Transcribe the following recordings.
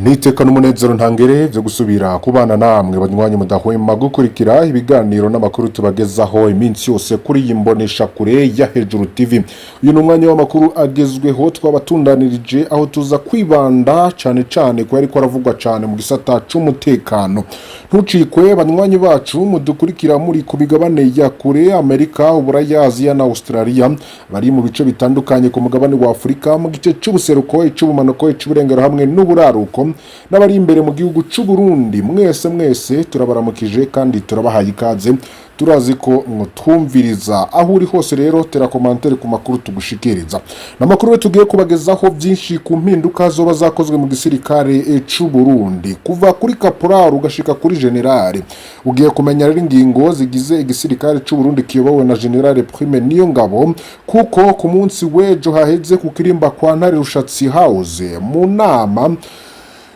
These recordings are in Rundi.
Niteka n'umunezero ntangere vyo gusubira kubana namwe banywanyi mudahwema gukurikira ibiganiro n'amakuru tubagezaho iminsi yose kuri iyi mbonesha kure ya Hejuru TV. Uyu ni umwanya w'amakuru agezweho twabatundanirije, aho tuza kwibanda cane cane ko yariko aravugwa cane mu gisata c'umutekano. Ntucikwe, banywanyi bacu mudukurikira muri ku migabane ya kure, Amerika, Uburaya, Aziya na Australia, bari mu bice bitandukanye ku mugabane wa Afurika, mu gice c'ubuseruko, ic'ubumanuko, ic'uburengero hamwe n'uburaruko, n'abari imbere mu gihugu c'u Burundi. Mwese mwese turabaramukije kandi turabahaye ikaze. Turazi ko mwutwumviriza aho uri hose. Rero tera commentaire ku makuru tugushikiriza. N'amakuru rero tugiye kubagezaho byinshi ku mpinduka zoba zakozwe mu gisirikare c'u Burundi, kuva kuri caporal ugashika kuri général. Ugiye kumenya rero ingingo zigize igisirikare c'u Burundi kiyobowe na Général Prime Niyongabo, kuko ku munsi w'ejo haheze ku kirimba kwa Ntare Rushatsi House, mu nama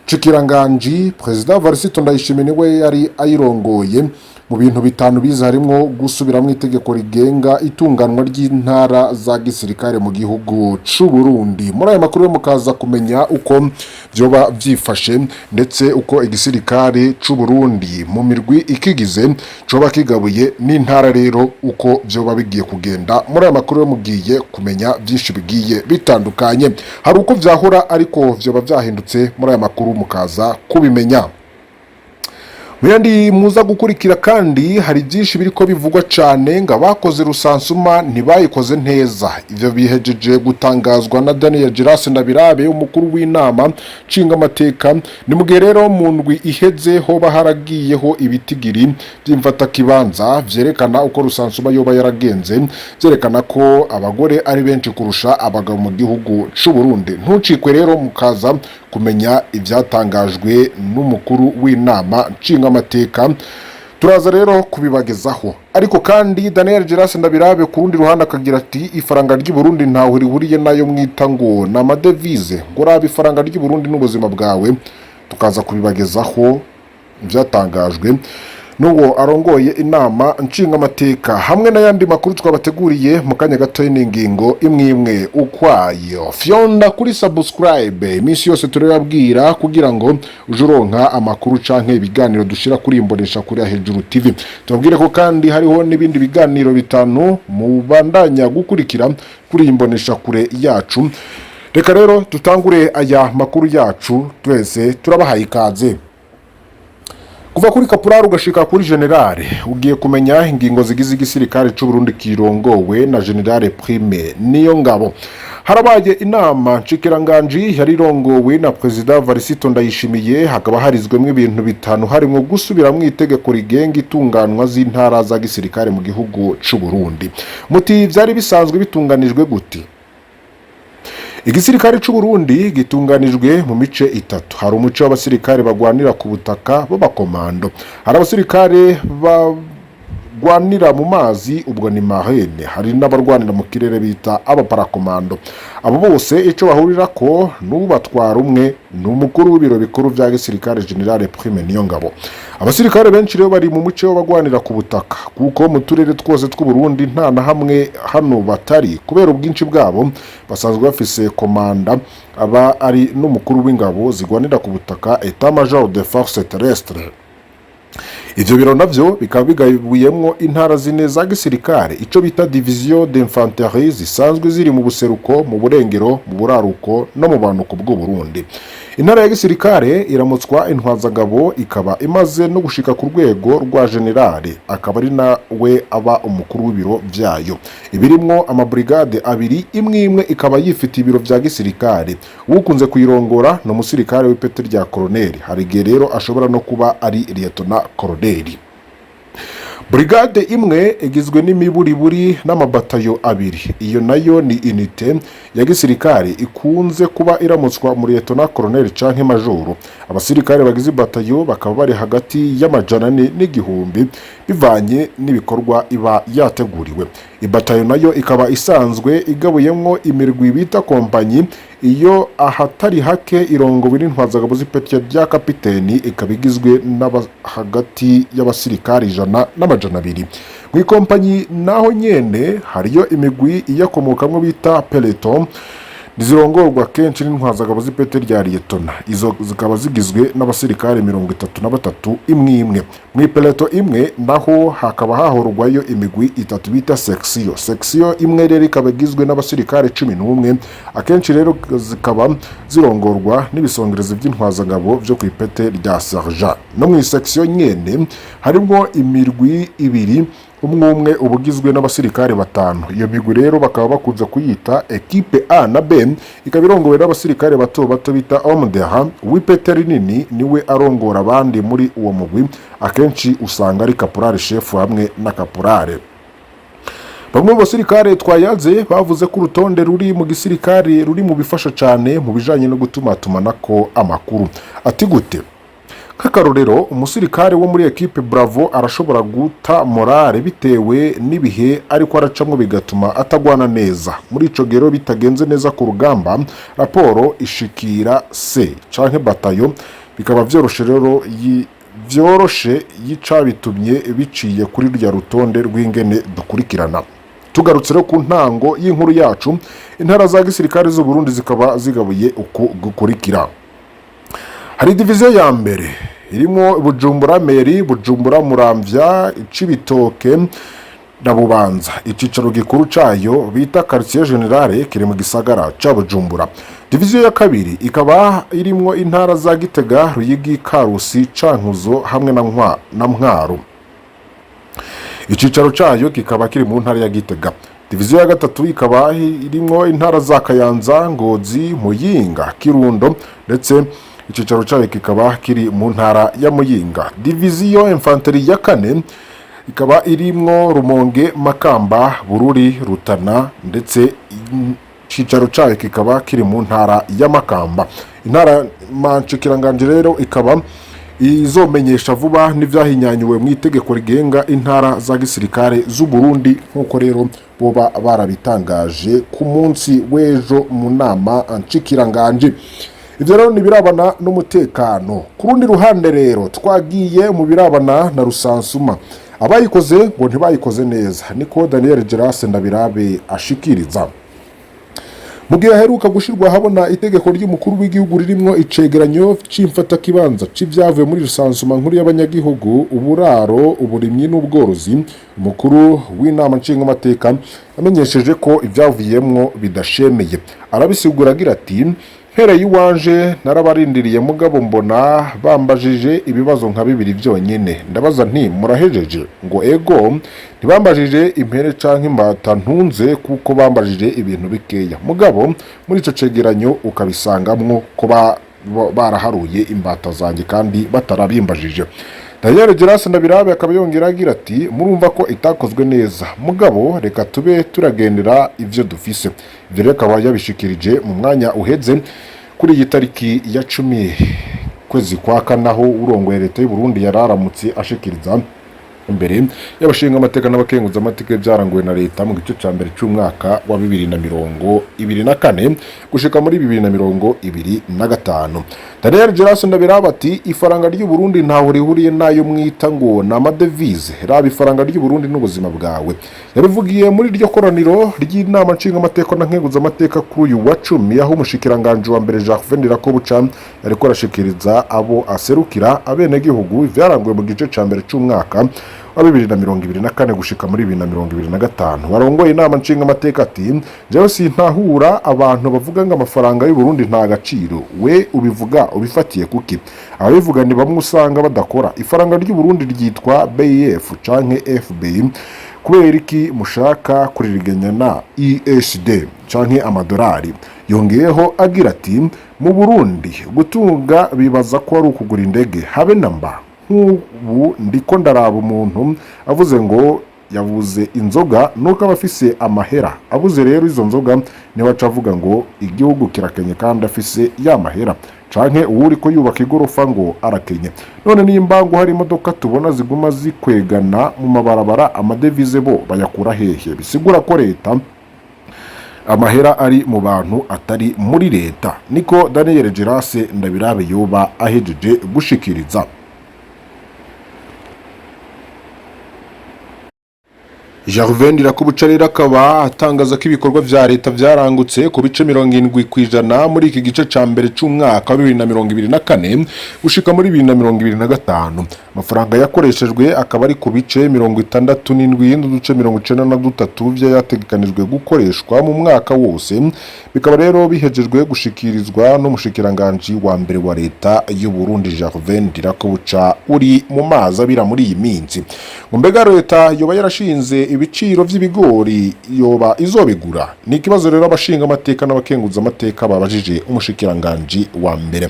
nshikiranganji, Perezida Varisito Ndayishimiye niwe yari ayirongoye. Mu bintu bitanu biza harimwo gusubiramwo itegeko rigenga itunganwa ry'intara za gisirikare mu gihugu c'u Burundi. Muri aya makuru yo mukaza kumenya uko vyoba vyifashe, ndetse uko igisirikare c'u Burundi mu mirwi ikigize coba kigabuye n'intara, rero uko vyoba bigiye kugenda. Muri aya makuru yo mugiye kumenya vyinshi bigiye bitandukanye. Hari uko vyahora ariko vyoba vyahindutse, muri aya makuru mukaza kubimenya. Muyandi muza gukurikira kandi, hari byinshi biriko bivugwa cane ngo abakoze recensement ntibayikoze neza. Ivyo bihejeje gutangazwa na Daniel Giras Ndabirabe, umukuru w'inama nshingamateka. Ni mu gihe rero mu ndwi iheze hoba haragiyeho ibitigiri by'imfatakibanza vyerekana uko recensement yoba yaragenze, vyerekana ko abagore ari benshi kurusha abagabo mu gihugu c'u Burundi. Ntucikwe rero, mukaza kumenya ivyatangajwe n'umukuru w'inama nshingamateka, turaza rero kubibagezaho. Ariko kandi Daniel Giras Ndabirabe ku rundi ruhande akagira ati: "Ifaranga ry'u Burundi ntaho rihuriye nayo mwita ngo ni amadevize, ngo raba ifaranga ry'u Burundi n'ubuzima bwawe." Tukaza kubibagezaho ibyatangajwe n'uwo arongoye inama nshingamateka, hamwe n'ayandi makuru twabateguriye mu kanya gato n'ingingo imwe imwe ukwayo. Fyonda kuri subscribe, iminsi yose turababwira, kugira ngo uje uronka amakuru canke ibiganiro dushira kuri imbonesha kuri Hejuru TV. Tubabwire ko kandi hariho n'ibindi biganiro bitanu mubandanya gukurikira kuri iyi mbonesha kure yacu. Reka rero dutangure aya makuru yacu, twese turabahaye ikaze. Kuva kuri caporal ugashika kuri général, ugiye kumenya ingingo zigize igisirikare c'u Burundi kirongowe na Général Prime Niyongabo. Harabaye inama nshikiranganji yari irongowe na Perezida Varisito Ndayishimiye, hakaba harizwemwo ibintu bitanu, harimwo gusubiramwo itegeko rigenga itunganwa z'intara za gisirikare mu gihugu c'u Burundi. Muti vyari bisanzwe bitunganijwe gute? Igisirikare c'u Burundi gitunganijwe mu mice itatu. Hari umuce w'abasirikare bagwanira ku butaka b'abakomando, hari abasirikare barwanira mu mazi, ubwo ni marine, hari n'abarwanira mu kirere bita abaparakomando. Abo bose ico bahurirako n'ubatwara umwe, ni umukuru w'ibiro bikuru vya gisirikare, Général Prime Niyongabo. Abasirikare benshi rero bari mu muce w'abagwanira ku butaka, kuko mu turere twose tw'u Burundi nta na hamwe hano batari. Kubera ubwinshi bwabo, basanzwe bafise komanda aba ari n'umukuru w'ingabo zigwanira ku butaka, état major de force terrestre. Ivyo biro navyo bikaba bigabuyemwo intara zine za gisirikare, ico bita division d'infanterie, zisanzwe ziri mu buseruko, mu burengero, mu buraruko no mu bumanuko bw'u Burundi. Intara ya gisirikare iramutswa intwazangabo, ikaba imaze no gushika ku rwego rwa général, akaba ari nawe aba umukuru w'ibiro vyayo. Ibirimwo amabrigade abiri, imwe imwe ikaba yifitiye ibiro vya gisirikare. Ukunze kuyirongora ni umusirikare w'ipeti rya koroneli, hari igihe rero ashobora no kuba ari lieutenant colonel. Brigade imwe igizwe n'imiburiburi n'amabatayo abiri. Iyo nayo ni unité ya gisirikare ikunze kuba iramutswa mu lieutenant colonel canke majoro. Abasirikare bagize ibatayo bakaba bari hagati y'400 n'1000, bivanye n'ibikorwa iba yateguriwe. Ibatayo nayo ikaba isanzwe igabuyemwo imirwi bita kompanyi. Iyo ahatari hake irongowe n'intwazagabo z'ipeti rya kapiteni, ikaba igizwe n'aba hagati y'abasirikare 100 n'200. Mu ikompanyi naho nyene hariyo imigwi iyakomokamwo bita peloton. Ntizirongorwa kenshi n'intwazagabo z'ipete rya liyetona. Izo zikaba zigizwe n'abasirikare 33 imwe imwe. Mu ipeloton imwe naho hakaba hahorwayo imigwi itatu bita section. Section imwe rero ikaba igizwe n'abasirikare 11, akenshi rero zikaba zirongorwa n'ibisongerezi by'intwazangabo byo ku ipete rya sergent. No mu section nyene harimo imirwi ibiri, umwe umwe uba ugizwe n'abasirikare batanu. Iyo migwi rero bakaba bakunze kuyita ekipe A na B, ikaba irongowe n'abasirikare bato bato bita homme de rang. Uw'ipete rinini niwe arongora abandi muri uwo mugwi, akenshi usanga ari caporal chef hamwe na caporal. Bamwe mu basirikare twayaze bavuze ko urutonde ruri mu gisirikare ruri mu bifasha cyane mu bijanye no gutumatumanako amakuru. Ati gute? Nk'akarorero, umusirikare wo muri ekipe Bravo arashobora guta morale bitewe n'ibihe ariko aracamwo, bigatuma atagwana neza. Muri ico gero bitagenze neza ku rugamba, raporo ishikira se canke batayo, bikaba vyoroshe rero vyoroshe yicabitumye biciye kuri rya rutonde rw'ingene dukurikirana. Tugarutse rero ku ntango y'inkuru yacu, intara za gisirikare z'u Burundi zikaba zigabuye uku gukurikira: hari diviziyo ya mbere irimo Bujumbura Mairie, Bujumbura, Muramvya, Cibitoke na Bubanza. Icicaro gikuru cayo bita quartier général kiri mu gisagara ca Bujumbura. Diviziyo ya kabiri ikaba irimwo intara za Gitega, Ruyigi, Karusi, Cankuzo hamwe na Mwaro. Icicaro cayo kikaba kiri mu ntara ya Gitega. Diviziyo ya gatatu ikaba irimwo intara za Kayanza, Ngozi, Muyinga, Kirundo, ndetse icicaro cayo kikaba kiri mu ntara ya Muyinga. Diviziyo infanterie ya kane ikaba irimwo Rumonge, Makamba, Bururi, Rutana, ndetse icicaro cayo kikaba kiri mu ntara ya Makamba. Intara manshikiranganje rero ikaba izomenyesha vuba n'ivyahinyanyuwe mu itegeko rigenga intara za gisirikare z'u Burundi, nk'uko rero boba barabitangaje ku munsi w'ejo mu nama nshikiranganje. Ivyo rero ni birabana n'umutekano. Ku rundi ruhande rero twagiye mu birabana na recensement. Abayikoze ngo ntibayikoze neza, niko Daniel Gerase Ndabirabe ashikiriza. Mu gihe aheruka gushyirwa ahabona itegeko ry'umukuru w'igihugu ririmwo icegeranyo c'imfatakibanza c'ivyavuye muri recensement nkuru y'abanyagihugu, uburaro, uburimyi n'ubworozi, umukuru w'inama nshingamateka amenyesheje ko ivyavuyemwo bidashemeye. Arabisigura agira ati: "Mpereye iwanje narabarindiriye, mugabo mbona bambajije ibibazo nka bibiri byonyine. Ndabaza nti murahejeje? Ngo ego. Ntibambajije impere canke imbata ntunze, kuko bambajije ibintu bikeya, mugabo muri ico cegeranyo ukabisangamwo ko baraharuye imbata zanjye kandi batarabimbajije." Daniel Gerase Ndabirabe akaba yongera agira ati: "Murumva ko itakozwe neza, mugabo reka tube turagendera ivyo dufise." Ivyo rero akaba yabishikirije mu mwanya uheze kuri iyi tariki ya 10 kwezi kwa kane, aho urongoye leta y'u Burundi yararamutse ashikiriza imbere y'abashinga amateka n'abakenguza amateka byaranguwe na leta mu gice ca mbere c'umwaka wa 2024 gushika muri 2025. Daniel Gerase Ndabiraba ati: "Ifaranga ry'u Burundi ntaho rihuriye n'ayo mwita ngo ni amadevize. Raba ifaranga ry'u Burundi n'ubuzima bwawe." Yabivugiye muri iryo koraniro ry'inama nshingamateka na nkenguzamateka kuri uyu wa 10, aho umushikiranganji wa mbere Jacques Ndirakobuca yariko arashikiriza abo aserukira, abenegihugu, ivyaranguwe mu gice ca mbere c'umwaka wa 2024 gushika muri 2025. Warongoye inama nshingamateka ati: "Jewe sintahura abantu bavuga ngo amafaranga y'u Burundi nta gaciro. We ubivuga ubifatiye kuki? Ababivuga ni bamwe usanga badakora. Ifaranga ry'u Burundi ryitwa BIF canke FBI. Kubera iki mushaka kuririganya na USD canke amadolari?" Yongeyeho agira ati: "Mu Burundi gutunga bibaza ko ari ukugura indege. Habe namba. Nk'ubu ndiko ndaraba umuntu avuze ngo yabuze inzoga, nuko aba afise amahera. Abuze rero izo nzoga niwe aca avuga ngo igihugu kirakenye kandi afise ya mahera, canke uwuriko yubaka igorofa ngo arakenye. None nimba ngo hari imodoka tubona ziguma zikwegana mu mabarabara, amadevize bo bayakura hehe? Bisigura ko leta amahera ari mu bantu atari muri leta." Niko Daniel Gerase Ndabirabe yoba ahejeje gushikiriza. Gervais Ndirakobuca rero akaba atangaza ko ibikorwa vya leta vyarangutse ku bice 70% muri iki gice ca mbere c'umwaka wa 2024 gushika muri 2025. Amafaranga yakoreshejwe akaba ari ku bice 67.93 vy'ayategekanijwe gukoreshwa mu mwaka wose. Bikaba rero bihejejwe gushikirizwa n'umushikiranganji wa mbere wa leta y'u Burundi, Gervais Ndirakobuca, uri mu mazi abira muri iyi minsi. Ngo mbega leta yoba yarashinze ibiciro vy'ibigori, yoba izobigura? Ni ikibazo rero abashinga amateka n'abakenguza amateka babajije umushikiranganji wa mbere.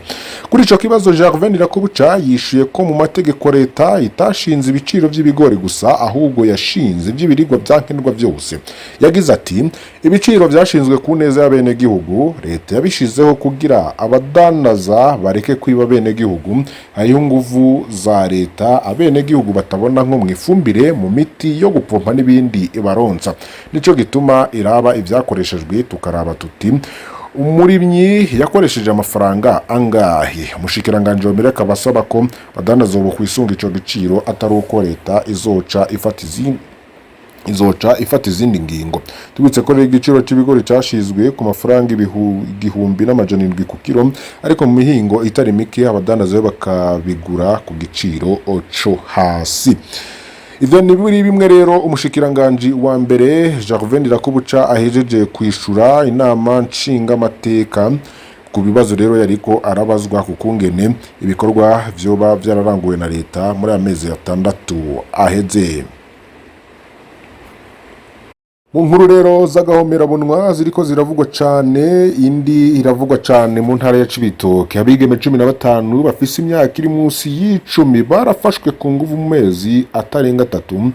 Kuri ico kibazo, Gervais Ndirakobuca yishuye ko mu mategeko leta itashinze ibiciro vy'ibigori gusa, ahubwo yashinze ivy'ibiribwa vyankenerwa vyose. Yagize ati: "Ibiciro vyashinzwe ku neza y'abenegihugu. Leta yabishizeho kugira abadandaza bareke kwiba abenegihugu. Hariho inguvu za leta abenegihugu batabona, nko mu ifumbire, mu miti yo gupompa n'ibindi ibaronsa. Nico gituma iraba ivyakoreshejwe, tukaraba tuti umurimyi yakoresheje amafaranga angahe." Umushikiranganji wa mbere akaba asaba ko abadandaza ubu kwisunga ico giciro, atari uko leta izoca ifata izindi ngingo. Tubitse ko rero igiciro c'ibigori cashizwe ku mafaranga 1700 ku kiro, ariko mu mihingo itari mike abadandaza bo bakabigura ku giciro co hasi. Ivyo ni biri bimwe rero umushikiranganji wa mbere Gervais Ndirakobuca ahejeje kwishura inama nshingamateka ku bibazo rero yariko arabazwa ku kungene ibikorwa vyoba vyararanguwe na leta muri amezi 6 aheze. Mu nkuru rero z'agahomerabunwa ziriko ziravugwa cane, indi iravugwa cane mu ntara ya Cibitoke. Abigeme 15 bafise imyaka iri munsi y'10 barafashwe ku nguvu mu mezi atarenga 3,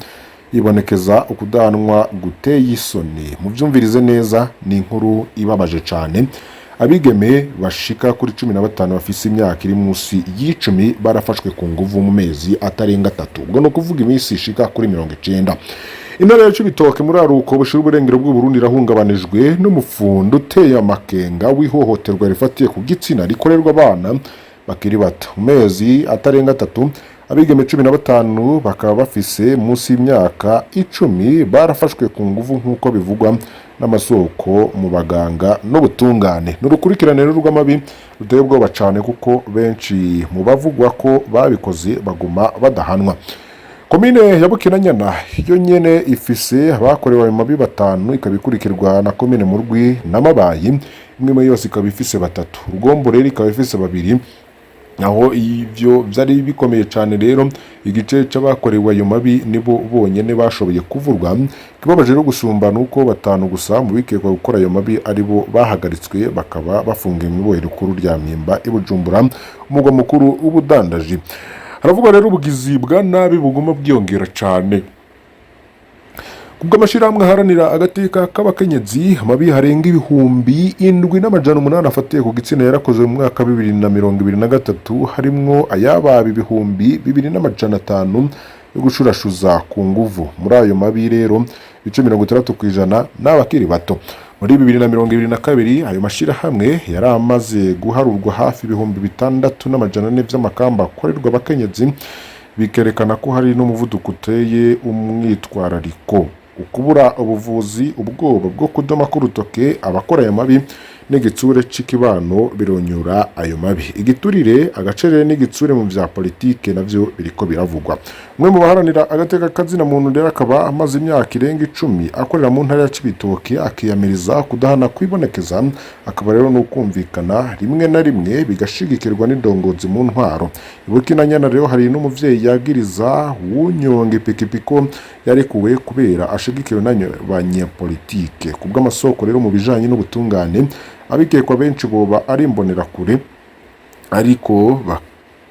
ibonekeza ukudahanwa guteye isoni. Muvyumvirize neza, ni inkuru ibabaje cane. Abigeme bashika kuri 15 bafise imyaka iri munsi y'10 barafashwe ku nguvu mu mezi atarenga 3, ubwo ni ukuvuga iminsi ishika kuri 90. Intara ya Cibitoke muri aruko bushira uburengero bw'u Burundi irahungabanijwe n'umufundo uteye amakenga w'ihohoterwa rifatiye ku gitsina rikorerwa abana bakiri bato. Mu mezi atarenga 3, abigeme 15 bakaba bafise munsi y'imyaka 10 barafashwe ku nguvu, nk'uko bivugwa n'amasoko mu baganga n'ubutungane. Ni urukurikirane rero rw'amabi ruteye ubwoba cane, kuko benshi mu bavugwa ko babikoze baguma badahanwa. Komine ya Bukinanyana yo nyene ifise abakorewe ayo mabi batanu, ikaba ikurikirwa na komine Murwi na Mabayi, imwe muri yose ikaba ifise batatu. Rugombo rero ikaba ifise babiri. Aho ivyo vyari bikomeye cane rero, igice c'abakorewe ayo mabi nibo bonyene bashoboye kuvurwa. Ikibabaje rero gusumba nuko batanu gusa mu bikekwa gukora ayo mabi aribo bahagaritswe, bakaba bafungiwe mu ibohero rikuru rya Mpimba i Bujumbura, umugwa mukuru w'ubudandaji. Haravugwa rero ubugizi bwa nabi buguma bwiyongera cane. Kubw'amashirahamwe aharanira agateka k'abakenyezi, amabi harenga 7800 afatiye ku gitsina yarakozwe mu mwaka wa 2023, harimwo ayababa 2500 yo gushurashuza ku nguvu. Muri ayo mabi rero, ibice 60% ni abakiri bato. Muri 2022, ayo mashirahamwe yari amaze guharurwa hafi 6400 vy'amakamba akorerwa abakenyezi, bikerekana ko hari n'umuvuduko uteye umwitwarariko. Ukubura ubuvuzi, ubwoba bwo kudoma k'urutoke abakora ayo mabi n'igitsure c'ikibano bironyura ayo mabi. Igiturire, agacerere n'igitsure mu vya politike navyo biriko biravugwa. Umwe mu baharanira agateka kazina muntu rero akaba amaze imyaka irenga 10 akorera mu ntara ya Cibitoke, akiyamiriza kudahana kwibonekeza, akaba rero n'ukumvikana rimwe na rimwe bigashigikirwa n'indongozi mu ntwaro. Ibukinanyana rero hari n'umuvyeyi yagiriza wunyonga ipikipiki ko yarekuwe kubera ashigikiwe n'abanyepolitike. Kubw'amasoko rero mu bijanye n'ubutungane, abikekwa benshi boba ari imbonerakure, ariko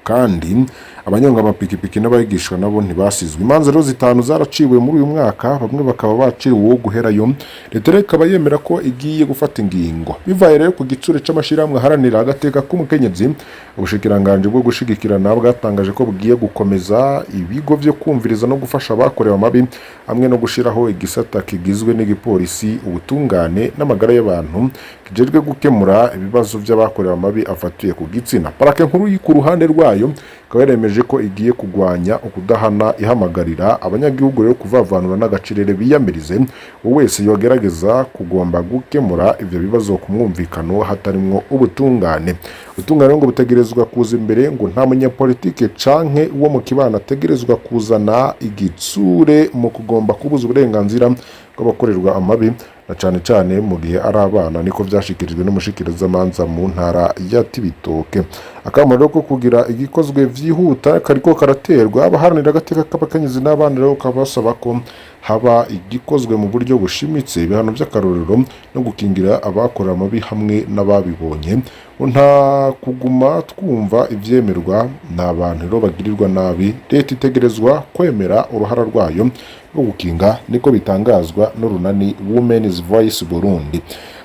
kandi abanyonga amapikipiki n'abayigishwa nabo ntibasizwe. Imanza rero zitanu zaraciwe muri uyu mwaka, bamwe bakaba baciriwe uwo guherayo. Leta rero ikaba yemera ko igiye gufata ingingo. Bivaye rero ku gitsure c'amashirahamwe aharanira agateka k'umukenyezi, ubushikiranganji bwo gushigikirana bwatangaje ko bugiye gukomeza ibigo vyo kumviriza no gufasha abakorewe amabi, hamwe no gushiraho igisata kigizwe n'igipolisi, ubutungane n'amagara y'abantu kijejwe gukemura ibibazo vy'abakorewe amabi afatiye ku gitsina. Parake nkuru ku ruhande rwayo ikaba yaremeje Yemeje ko igiye kugwanya ukudahana, ihamagarira abanyagihugu rero kuvavanura n'agacirere, biyamirize uwo wese yogerageza kugomba gukemura ivyo bibazo ku mwumvikano hatarimwo ubutungane. Ubutungane ngo butegerezwa kuza imbere, ngo nta munyapolitike canke uwo mu kibano ategerezwa kuzana igitsure mu kugomba kubuza uburenganzira bw'abakorerwa amabi, na cane cane mu gihe ari abana. Niko vyashikirijwe n'umushikirizamanza mu ntara ya Cibitoke. Akamo rero ko kugira igikozwe vyihuta kariko karaterwa abaharanira agateka k'abakenyezi n'abana, rero kabasaba ko haba igikozwe mu buryo bushimitse, ibihano vy'akarorero no gukingira abakora amabi hamwe n'ababibonye. Nta kuguma twumva ivyemerwa n'abantu rero bagirirwa nabi, leta itegerezwa kwemera uruhara rwayo rwo gukinga. Niko bitangazwa n'urunani Women's Voice Burundi,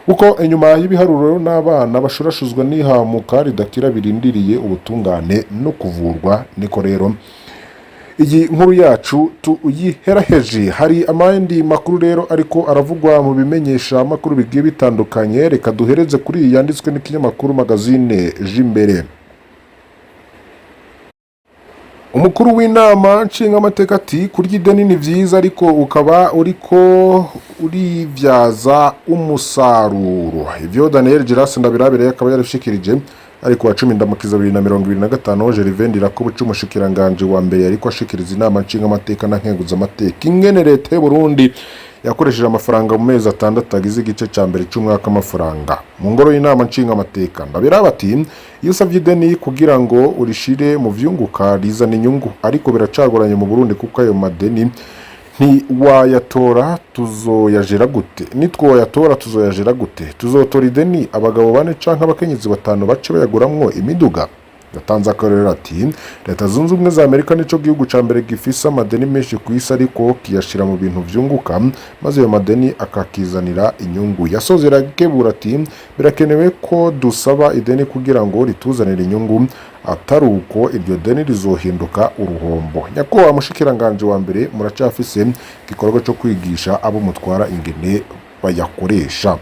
kuko inyuma y'ibiharuro n'abana bashurashuzwa n'ihamuka ridakira birindiriye ubutungane no kuvurwa. Niko rero iyi nkuru yacu tuyiheraheje. Hari amandi makuru rero ariko aravugwa mu bimenyesha amakuru bigiye bitandukanye. Reka duhereze kuri iyi yanditswe n'ikinyamakuru magazine Jimbere. Umukuru w'inama nshingamateka ati: "Kurya ideni ni vyiza, ariko ukaba uriko urivyaza umusaruro." Ivyo Daniel Giras Ndabirabire akaba yarabishikirije ariko wa 10 Ndamukiza 2025. Gervais Ndirakobuca, umushikiranganje wa mbere, yariko ashikiriza inama nshingamateka na nkenguzamateka ingene leta y'u Burundi yakoresheje amafaranga mu mezi 6 agize igice ca mbere c'umwaka w'amafaranga mu ngoro y'inama nshingamateka. Ndabiraba ati: "Iyo usavye ideni kugira ngo urishire mu vyunguka, rizana inyungu, ariko biracagoranye mu Burundi kuko ayo madeni ntiwayatora tuzoyajera gute? Nitwoyatora tuzoyajera gute? Tuzotora ideni abagabo bane canke abakenyezi batanu bace bayaguramwo imiduga?" Yatanze akarorero ati: "Leta Zunze Ubumwe za Amerika nico gihugu ca mbere gifise amadeni menshi ku isi, ariko kiyashira mu bintu vyunguka, maze ayo madeni akakizanira inyungu." Yasozera akebura ati: "Birakenewe ko dusaba ideni kugira ngo rituzanire inyungu, atari uko iryo deni rizohinduka uruhombo." Nyakubahwa mushikiranganje wa mbere, muracafise igikorwa co kwigisha abo mutwara ingene bayakoresha.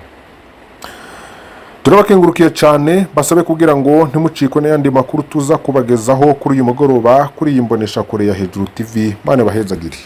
Turabakengurukiye cyane, basabe kugira ngo ntimucikwe n'ayandi makuru tuza kubagezaho kuri uyu mugoroba kuri iyi mbonesha kure ya Hejuru TV. Mane bahezagire.